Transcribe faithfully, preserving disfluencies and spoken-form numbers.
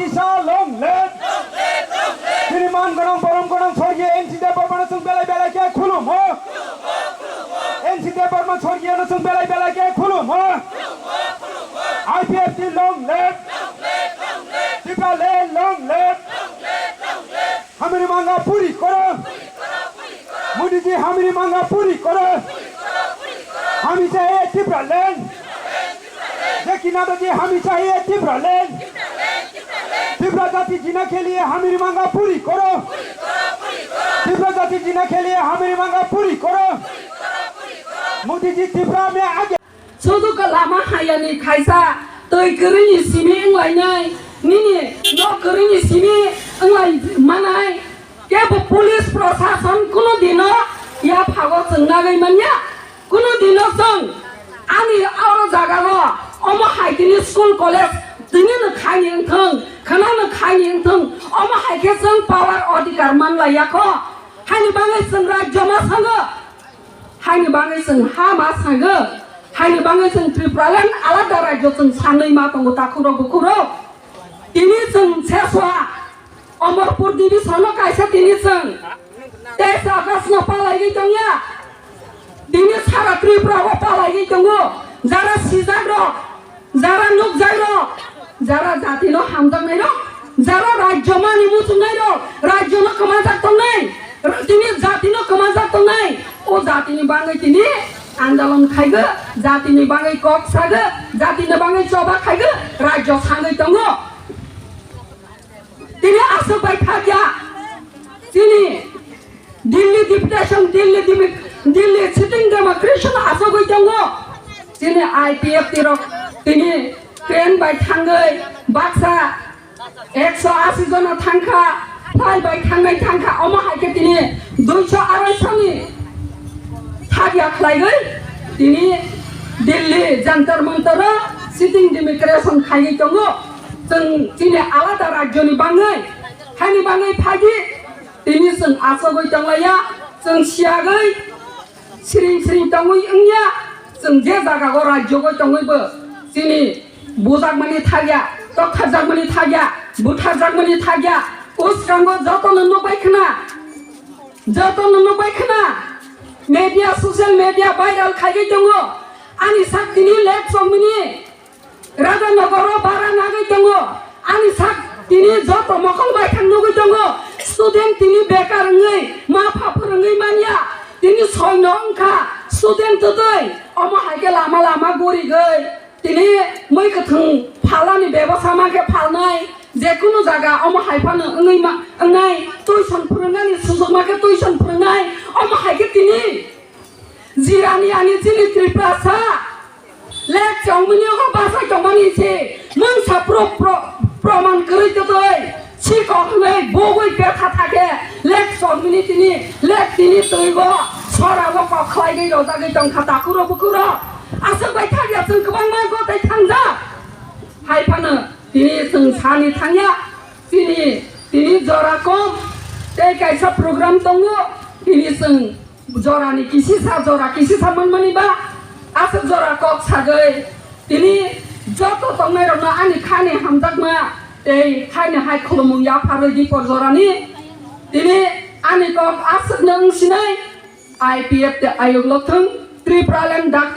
Isa long live. Long live, long live. Chini man gonang, borom gonang sorgiya N C Debbarma no chwng belai belai khe khulumo. Khulumo, khulumo. N C Debbarma sorgiya no chwng belai belai khe khulumo. Khulumo, khulumo. I P F T long live. Long live, long live. Tipraland long live. Long live, long live. Hamiri manga puri koro. Modi ji, hamiri manga puri koro. Hami chahiye Tipraland. Jeki Nadda ji, hami chahiye Tipraland. Tipra jati jina ke liye hamiri manga puri koro. Tipra jati jina ke liye hamiri manga puri koro. Modi ji, Tipra mein aage. Sudu ka lama hayani khaisa twi kwrwini simi wnglainai, nini nok kwrwini simi wnglai manai, kebo police prosason kuno dino yaphago chwng nagwi manya. Kuno dino chwng ani oro jagao omo hai tini school college tini no khaini wngthwng, khwnano khaini wngthwng, omo hai khe chwng power odhikar manlai yakho. Haini bagwi chwng rajyo ma sango. Haini bagwi chwng ha ma sango, haini bagwi chwng Tipraland alada rajyo chwng sanwi ma tongo, takhurok bukhurok. Tini chwng Seswa, Omorpur division-o kaisa tini chwng teis August-no palaiwi tongya. Tini sara Tripura-o palaiwi tongo, jara sijakrok, jara nukjakrok, jara jatino hamjaknairok, jara rajyo mani muchungnairok, rajyono kwmajak tongnai, tini jatino kwmajak tongnai, o jatini bagwi tini andolon khaigo, jatini bagwi kok sago, jatini bagwi choba khaigo, rajyo sangwi tongo. Tini aswk bai thakya, chini Delhi deputation, Delhi demi-, Delhi sitting demonstration asogwi tongo. Chini I P F T rok tini train bai thangwi baksa ekso asi jona thangkha, flight bai thangnai thangkha, omo hai khe tini duiso araisoni thakya khlaigwi tini Delhi Jantar Mantar o sitting demonstration khaiwi tongo. Chwng chini alada rajyoni bangwi, haini bangwi phaidi. Tini chwng achugwi tonglaiya, chwng siyagwi siring siring tongwi wngya, chwng je jagao rajyogwi tongwibo chini bujakmani thakya, toktharjakmani thakya, butharjakmani thakya, uskango jotono nukbai khna, jotono nukbai khna, media, social media viral khaiwi tongo, ani sak tini lek chongmani. Raja Nogoro bara nagwi tongo. Ani sak tini joto mokol bai thang nugwi tongo. Student tini bekar wngwi ma pha phwrwngwi manya. Tini soino wngkha student twtwi. Omo hai khe lama lama gurigwi tini mui kwthwng phalani bebosa ma khe phalnai. Jekunu jaga omo hai phano wngwi ma, wngnai. Tuition phwrwngnani sujok ma khe tuition phwrwngnai. Omo hai khe tini Jirani ani chini Tiprasa. Lek chongmani ogo bachai tongmani se. Mungsa pro, pro, proman kwrwi twtwi. Sikok hwnwi bogwi betha thakhe. Lek chongmani tini. Lek tini twibo. Sorago kok khlaigwi rojagwi tongkha takhuro bukhuro. Aswk bai thakya chwng kwbangma gotei thangjak. Hai phano tini chwng sani thangya. Tini, tini jora kom. Tei kaisa program tongo. Tini chwng Jorani kisisa, jora kisisa manmani ba, aswk jora kok sagwi, tini joto tongnairokno ani khani hamjakma tei khani hai khulumung yapharwi dipor jorani. Tini ani kok aswkno wngsinai, I P F tei ayuk lokthwng, Tipraland dak